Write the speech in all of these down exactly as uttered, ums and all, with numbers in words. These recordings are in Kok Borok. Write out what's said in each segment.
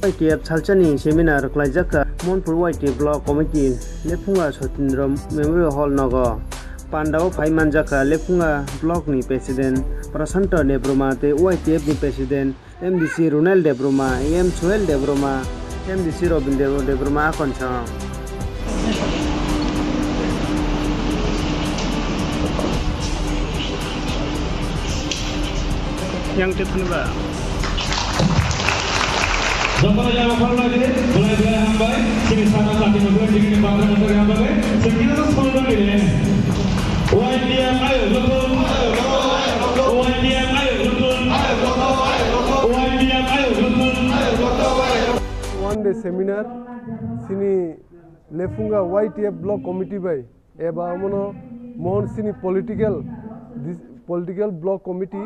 Y T F salsani seminar kwlaijak kha Mohanpur Y T F Block Committee Lephunga Sotindra Memorial Hall nogo. Pandao phai manjak kha Lephunga Block ni President Prasanta Debbarma tei Y T F ni President M D C Runel Debbarma, A M Suhel Debbarma, M D C Robindra Debbarma akhonsong. Yang tei phunba. Jotono yang phano lagi, belai belai hambai, sini sama tadi mungkin dingin bangsa mungkin hambai, sekiranya sepuluh menit. Y T F ayo, betul. Y T F ayo, betul. Y T F ayo, betul. One day seminar, sini Lephunga Y T F Block Committee bai, eba omono Mohon sini political, dis-, political block committee,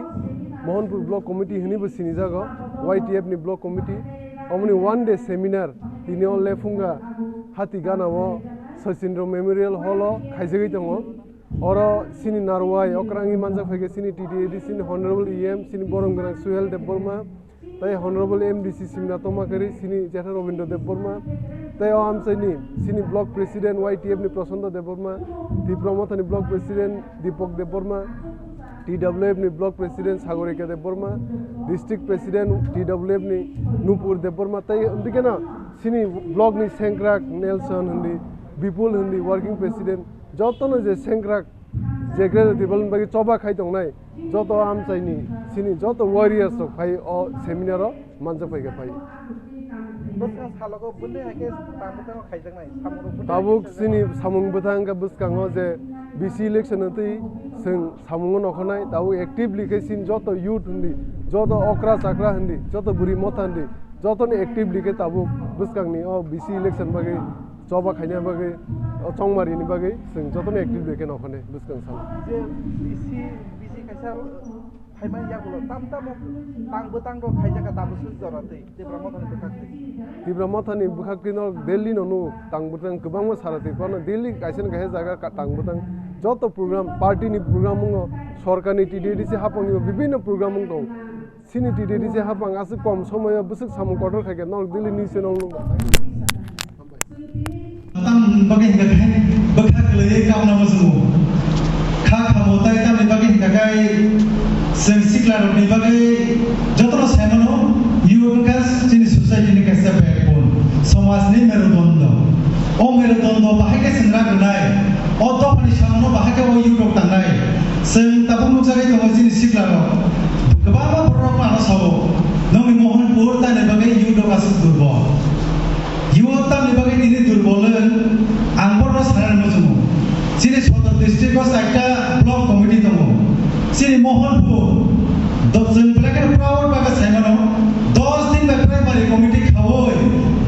Mohanpur block committee hwnwi bo sinijago, Y T F ni block committee. Omoni one day seminar tini o Lephunga hati gana o Sachindra Memorial Hall o khaijagwi tongo. Oro sini narwai okrangwi manjak phaikha sini T T A D C ni Honorable E M, sini borom gwnang Suhel Debbarma, tei Honorable M D C Simna Tomakari, sini Jetha Robindra Debbarma, tei o amchaini sini Block President Y T F ni Prasanta Debbarma, Tipra Mothani Block President Deepak Debbarma, T W F ni Block President Sagorika Debbarma, District President T W F ni Nupur Debbarma, tei amtwi kheno sini block ni sengkrak Nelson hindi, Bipul hindi, Working President, jotono je sengkrak je Greater Tipraland bagwi choba khai tongnai, joto amchaini sini joto warriors rok phai o seminar o manjak phaikha phai. Bwskang salogo bwndwi hai khe tang bwtang khaijak nai, samung rok bwndwi hai khe tabuk sini samung bwtang khe bwskango je B C election no twi chwng samung o nokho nai, tabuk actively khe sini joto youth hindi, joto okra chakra hindi, joto bwrwi motha hindi, jotono actively khe tabuk bwskang ni o B C election bagwi choba khaina bagwi, o chongmari ni bagwi chwng jotono active bai khe nokho nai bwskang salo. Je B C, B C kaisa phaimani yagulo tam tamo tang bwtang rok khaijak kha tabuk swk jora twi Tipra Mothani bwkhak twi. Tipra Mothani bwkhak twi no daily no nuk tang bwtang kwbangma sara twi phano daily kaisa na kaisa jaga ka tang bwtang joto program party ni program wngo sorkar ni T T A D C hapang ni bibinno program wng tong. Sini T T A D C hapang aswk kom somoyo bwswk samung kotor khaikhe norok daily news channel no. Tamni bagwi hinkha khe bwkha kwlaiwi kamna muchungo. Kha khamu tai tamni bagwi hinkha khe chwng sikla rokni bagwi jotono sai mano, youth wngkha chini society ni kaisa backbone, somajni merudondo. O merudondo bahai khe chwng rak rwnai, o dophani samungno bahai khe o youth rok tangnai. Chwng tabuk nukjagwi tongo chini sikla rok. Kwbangma borok rok ano sao, nokni Mohanpur tamni bagwi youth rok aswk durbol. Youth tamni bagwi tini durbol wng, ang borokno sanani muchungo. Chini Sodor district o chaita block committee tongo. Chini Mohanpur, do-, chwng belai kheno proud bai khe sai mano, dos din bai primary committee khaui,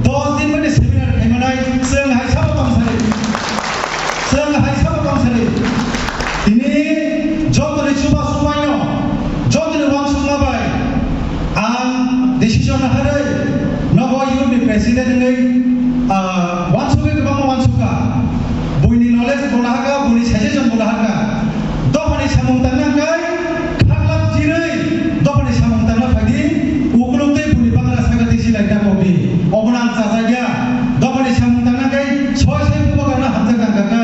dos din bai seminar khai manai, chwng hai sabo tong sadi. Chwng hai sabo tong sadi. Tini jotoni chuba chubaino, jotoni uansukma bai, ang decision naharwi nogo youth ni president wngwi, ah, uansugwi kwbangma uansukha. Buini knowledge bo nahakha, buini suggestion bo nahakha. Dophani samung tangna hwnkhe khaklap chirwi dophani samung tangna phaidi, ukuluk tei buini bagra saka tei silai ta kokdi. Obono ang chajakya. Dophani samung tangna hwnkhe soi soi bubagrano hamjak tangkha khe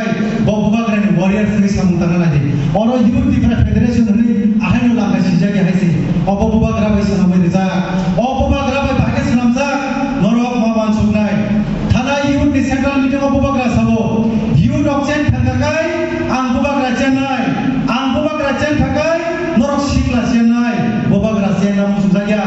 bo bubagrani warrior wngwi samung tangna naidi. Oro Youth Tipra Federation hwnwi ahaino lama sijakya hai se. Obo bubagra bai swnamwi rijak. O bubagra bai bahai khe swnamjak. Norok ma uansuknai. Thana youth ni central meeting o bubagra sabo, youth rok chen thangkha kai ang bubagra chennai, ang bubagra chen kha kai norok sikla chennai, bubagra chenna muchungjakya,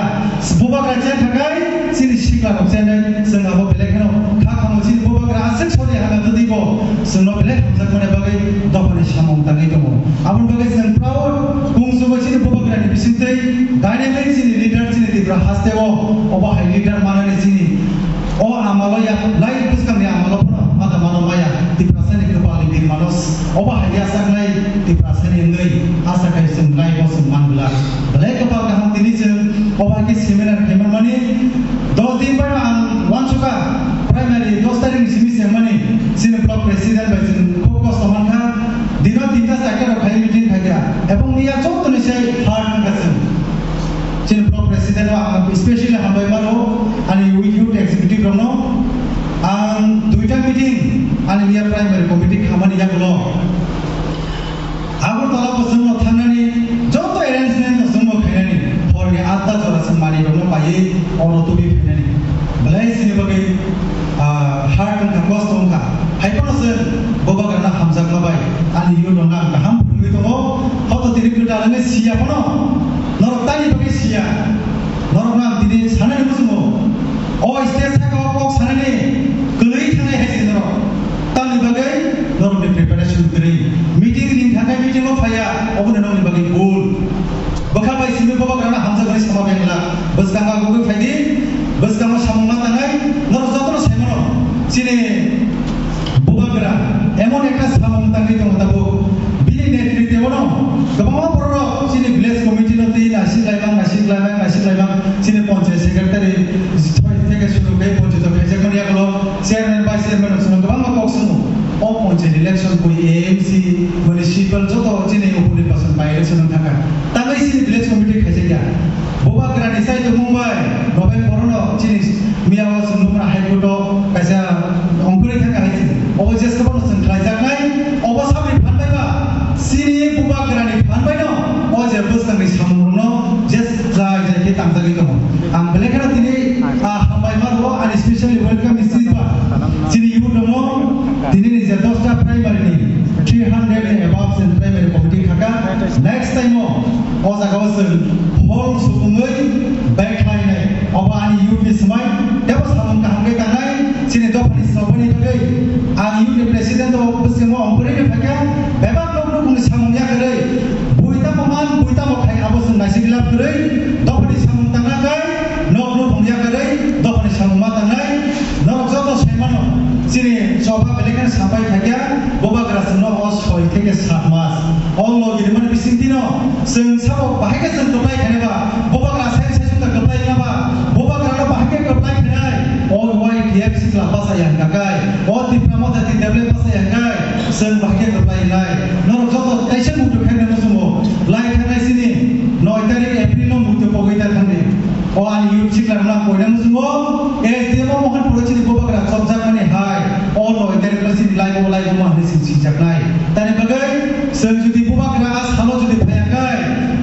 bubagra chen kha kai chini sikla rok chennai, chwng abo belai kheno kha khamu chini bubagra aswk sori hana twtwi bo chwngno belai hamjakmani bagwi dophani samung tangwi tongo. Aboni bagwi chwng proud, kungsugo chini bubagrani bisingtwi dynamic chini leader chini Tripura hasteo, obo hai leader manani chini o amalo ya, lai bwskangni amalo phano mata mano maya, Tiprasani kwpalni birmano obo hai yachaknai Tiprasani wngwi asa khai chwng naibo chwng man glak. Belai kwpal kaham tini chwng obo hai khe seminar khaimani dos din bai ang uansukha primary dos tarikh ni simi se mani chini block president bai chwng khub kosto mankha. Dino tinta charta rok khai meeting khaikha. Ebong miya joto ni sai hard wngkha chwng. Chini block president o ang specially hambai mano, ani youth Yagulo Agartala bo chwngno thangnani joto arrangement no chwngno khainani, phorni atta jora chwng manwi rokno paiwi oro tubui phainani. Belai chini bagwi, ah, hard wngkha, kosto wngkha. Hai phano chwng Bubagrano hamjakma bai ani youth rokno ang kaham phunugwi tongo. Hoto tini kwtal wngwi siya phano, norok tani bagwi siya. Norokno ang tini sanani muchungo. O stage saka o kok sanani kwlwi thangnai hai se norok. Tamni bagwi norokni preparation kwrwi. Meeting ni thangkhe meeting o phaiya, obono nokni bagwi bul. Bwkha bai simi Bubagrano hamjakmani sama bengla. Bwskango gugui phaidi, bwskango samung ma tangnai, norok jotono saimano. Chini Bubagra emon ekta samung tangwi tongo tabuk. Bini netritwano kwbangma bororok chini village committee no twi naisik laimang, naisik laimang, naisik laimang. Chini panchayat secretary soi theke suru khe panchayat o khaijakmani yagulo chairman, vice chairman rok chwngno kwbangma kok swngo. O panchayat election koi A M C, municipal joto chini upo nirbason by election wng thangkha. Tangwi chini village committee khaijakya. Bubagrani chai tongmung bai November no chini miya o chwng Bumra High Court o kaisa ongkhorwi thangkha hai se. Obo jeska bono chwng khlaijaknai, obo saboni phan bai ba, chini Bubagrani phan bai no, o je bwskangni samung rokno jes jai jai khe tangjagwi tongo. Ang belai kheno tini, ah, hambai ma rwo, ani specially welcome is ba. Chini youth rokno tini ni je dosta primary ni three hundred ni above chwng primary committee khaka. Next time o, o jaga o chwng hall subungwi bai khlainai. Obo ani youth ni swmai, tebo samung kaham khe tangnai, chini dophani swmani bagwi. Ang youth ni president o bwskango ongkhorwi phaikha, bebak nok nukhungni samung yakarwi. Bui tamo man, bui tamo khai, abo chwng naisik lab kwrwi, dophani samung tangna kai, nok nukhung yakarwi, dophani samung ma tangnai. Norok joto saimano, chini choba belai kheno sapai khaikha, Bubagra chwngno o soi theke sat mas. O logi rimani bisingtwino chwng sabo bahai khe chwng kwplai khainai ba, Bubagra sai sai sungkha kwplai wngna ba, Bubagrano bahai khe kwplai khainai. O Y T F sikla basa yang kakai, o Tipra Motha T W basa yang kai, chwng bahai khe kwplai wngnai. Norok joto kaisa muitu khainai muchungo, lai khanai chini noi tarik April no muitu pogwi ta thangdi. O ani youth sikla rwna koina muchungo, S D M o Mohanpur o chini Bubagra chopjakmani hai, o noi tarik no chini laibo laibo ma hinwi chwng singjaknai. Tani bagwi chwng jodi Bubagra a salo jodi phaiya kai,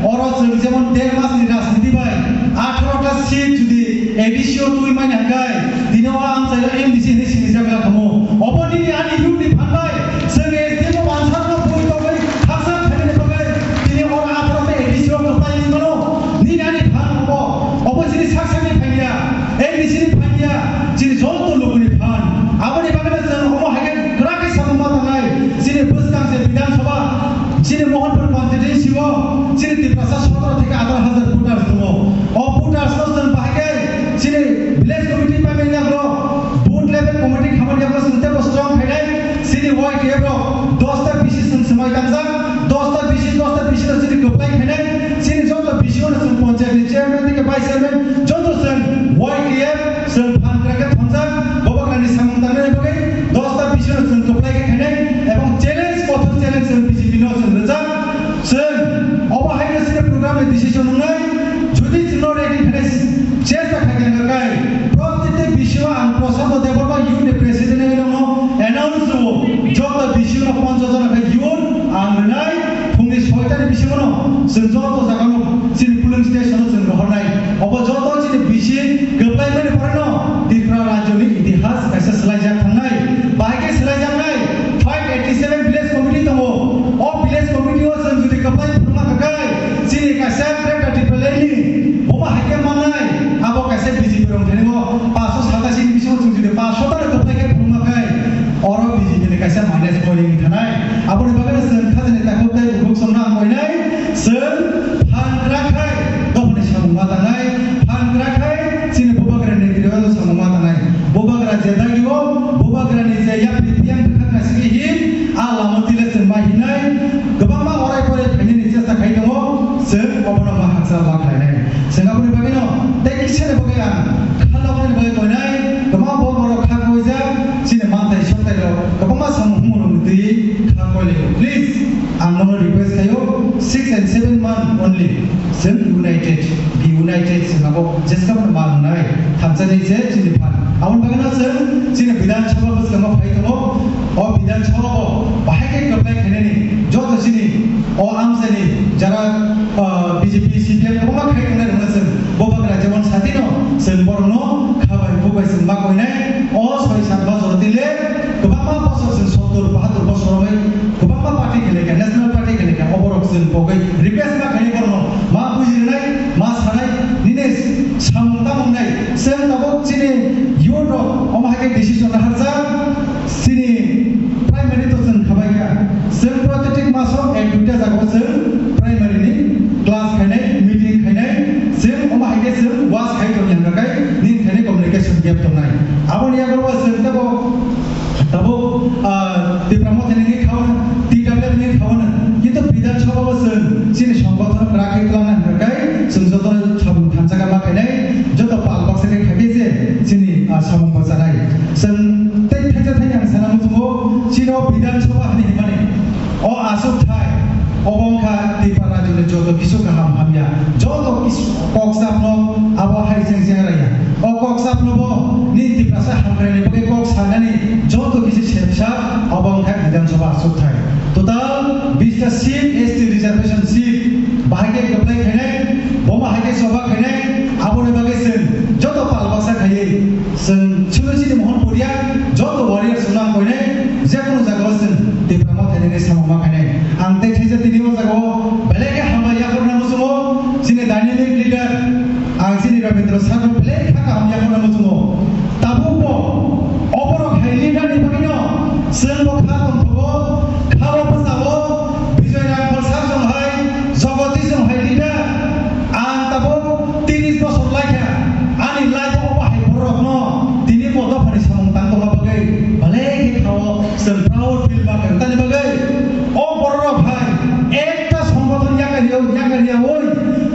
oro chwng jemon der mas ni rajniti bai atharo ta seat jodi A D C o twi mani hwnkhe, tini o amchaio M D C hinwi sinijak wngkha kamo. Obo nini ani youth ni phan bai, chwng S D M o wansarno bui togwi khaksa khainani bagwi tini oro aphano tei A D C o kwplai wngwi mano. Nini ani phan obo, obo chini sak sakni phan ya, M D C ni phan ya, chini joto lukuni phan. Aboni bagwino chwng omo hai khe kwrak khe samung ma tangnai. Chini bwskang se Bidhan Sabha, chini Mohanpur constituency o, chini Tiprasa sotoro theke atharo hajar voters tongo. O voters no chwng bahai khe chini village committee pai mani yago, booth level committee khamani yago chwng teibo strong khainai. Chini Y T F rok dosta bisi chwng swmai kangjak, dosta bisi, dosta bisi no chini kwplai khainai. Chini joto bisi o no chwng panchayat ni chairman theke vice chairman joto chwng Y T F chwng phan kwrak khe thongjak, Bubagrani samung tangnani bagwi dosta bisi no chwng kwplai khe khainai, ebong challenge, kothor challenge chwng B J P no chwng rwjak. Chwng obo hai khe chini program ni decision wngnai, jodi chwngno ready khainai chesta khaikha hwnkha kai, protiti bisi o ang Prasanta Debbarma youth ni president wngwi nokno announce rwo, joto bisi o no ponchash jona khe youth ang rwnai, phungni soita ni bisingo no chwng joto jaga no chini polling station o chwng rohornai. Obo joto chini bisi kwplai mani pore no Tripura rajyo ni itihas kaisa swlaijak thangnai. Bahai khe swlaijaknai five eighty seven village committee tongo. O village committee o chwng jodi kwplai phunukma khakai chini kaisa Greater Tipraland ni buma hai khe mannai abo kaisa B J P rong thani o paanch sho satasini bisingo chwng jodi paanch sho ta kwplai khe phunukma khai oro B J P ni kaisa minus point wngwi thanai. Aboni bagwi chwng khajani takhuk tei bukhuk chwngno ang koinai. Chwng phan kwrak khai dophani samung ma tangnai, phan kwrak khai chini Bubagrani netrito samung ma tangnai. Bubagra je dagi o, Bubagrani je yapri biyang kwkhak naisingwi hin, a lama tila chwng ma hinai, kwbangma orai porai phainani chesta khai tongo, chwng obono ma hakcha ma khlainai. Chwng aboni bagwino tei kisani bagwi ang khalabani bagwi koinai, kwbangma borok borok kha koijak, chini manthai songthairok kwbangma samung humung rokni twi kha koilaiyo. Please, ang nono request khaio, six and seven month only. Chwng united, be united, chwng abo jeska phano ma wngnai, thamsani se chini phan. Aboni bagwino chwng chini Bidhan Sabha bwskango phai tongo. O Bidhan Sabha o bahai Ah, B J P, C P M kwbangma khai tongnai rokno chwng bo bagra jemon satino chwng borokno khabai bubai chwng ma koinai. O soi sat bosor tile kwbangma bosor chwng sottur bahatur bosor romwi kwbangma party khelaikha, national party khelaikha, o borok chwng pogwi request ma khainai borokno ma bujirwnai, ma sanai, nini samung tamung nai. Chwng tabuk chini youth rok omo hai khe decision naharjak. Chini primary to chwng khabaikha. Chwng protective maso ek duita jagao chwng primary ni class khainai, meeting khainai, chwng omo hai khe chwng was khai tongya hwnba kai nini khainai communication gap tongnai. Aboni yago chwng tebo tabuk, ah, Tipra Motha ni khawan, T W F ni khawan, kintu Bidhan Sabha o chwng chini songgothon kwrak khe twlangna hwnba kai chwng joto sabung thansa khe ma khainai, joto pal baksa khe khaikhe se chini, ah, samung bachanai. Chwng tei thaisa thani ang sana muchungo, chini o Bidhan Sabha hwnwi hwnmani o aswk thai, obo wngkha Tripura rajyoni joto kisu kaham hamya, joto kisu kok sapno abo hai cheng cheng raya. O kok sapno bo ni Tiprasa hamkraini bagwi kok sanani joto kisu sepsa obo wngkha Bidhan Sabha aswk thai. Total bista seat, S T reservation seat, bahai khe kwplai khainai, bo bahai khe choba khainai, aboni bagwi chwng joto pal baksa khaiwi, chwng chwngno chini Mohan Puria, joto warriors wngna koinai, jekunu jagao chwng Tipra Motha ni samung ma khainai. Ang tei thaisa tini o jagao belai khe hambai yakarna muchungo, chini dynamic leader, ang chini Rabindra sir no belai kha kaham yakarna muchungo. Tabuk bo oborok hai leader ni bagwino chwng bo kha tongthogo, kha bo bwsao Bijoy Rangkhol sir song hai, Jagodish song hai leader. Ang tabuk tris bosor laikha, ani life o obo hai bororokno tini bo dophani samung tang tongma bagwi belai khe kha o chwng proud feel ma khe. Tani bagwi o bororok hai ekta songbothon yakarya, yakarya oi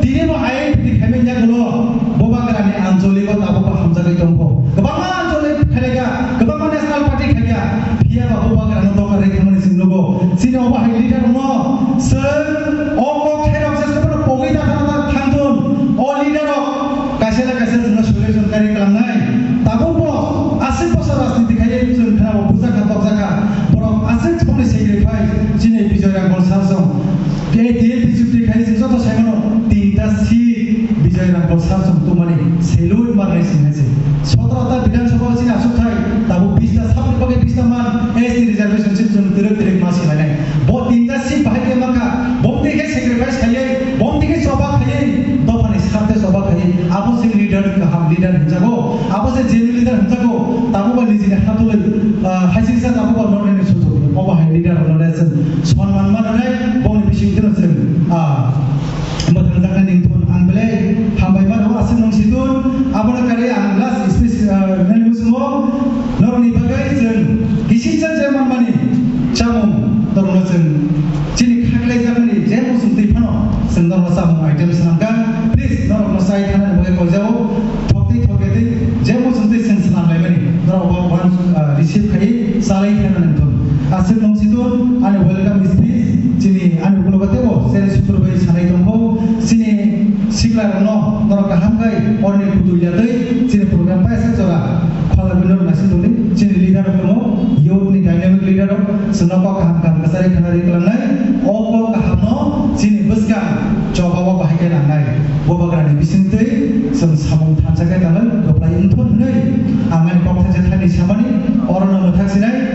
tini bo identity khaimani yagulo Bubagrani ancholigo tabuk bo hamjagwi tongkho. Kwbangma ancholi khaikha, kwbangma national party khaikha, phiya ba Bubagrano doka rwi thangmani chwng nugo. Chini obo hai leader rokno chwng o kok thairok jesphano pogwi dakha dakha thangthun. O leader rok kaisa na kaisa chwngno solution kari klangnai. Tabuk bo aswk bosor rajniti khaiwi chwng khwnao bujakha tokjakha. Borok aswk boni sacrifice chini Bijoy Rangkhol sir song. Tei T N P chukti khai chwng joto sai mano, tinta seat Bijoy Rangkhol sir song tongmani salute marnai sing hai se. Sotro ta Bidhan Sabha chini aswk thai, tabuk bista sabni bagwi bista man, S T reservation seat chwng twrwk twrwk ma silainai. Bo tinta seat bahai khe mankha, bo tei khe sacrifice khaiwi, bo tei khe choba khaiwi, dophani sarte choba khaiwi, abo se leader kaham leader hinjago, abo se genuine leader hinjago, tabuk ba nijini hatulwi, ah, haisingsa tabuk ba nornani sujuk, obo hai leader rokno le chwng Sonman mananai bongni bisingtwi no chwng, ah, mwthangjaknai ningthun ang belai hambai mano, aswk nung situn. Abono kari ang last speech, ah, nani muchungo norokni bagwi chwng kisisa je manmani chamung norokno chwng chini khaklaijakmani je muchung twi phano chwng norokno chamung item swnamkha. Please norokno chai thanani bagwi koijao. Thokti thokti je muchung twi chwng swnamlaimani norok bo one, ah, receive khai chalai thana nangthun. Aswk nung situ ani welcome speech chini ani ulo batebo seri sutur bai sanai tongkho. Chini sikla rokno norok kaham khai orni kutu yatwi chini program paisa jora khola bino nasi tuni chini leader rok tongo, youth ni dynamic leader rok chwngno kok kaham kaham kwchari khana ri kwlangnai. O kok kaham no chini bwskang choba o bahai khe nangnai. Bubagrani bisingtwi chwng samung thansa khe tangwi kwplai wngthun hwnwi ang ani kok thaisa thani samani orono mwthak sinai.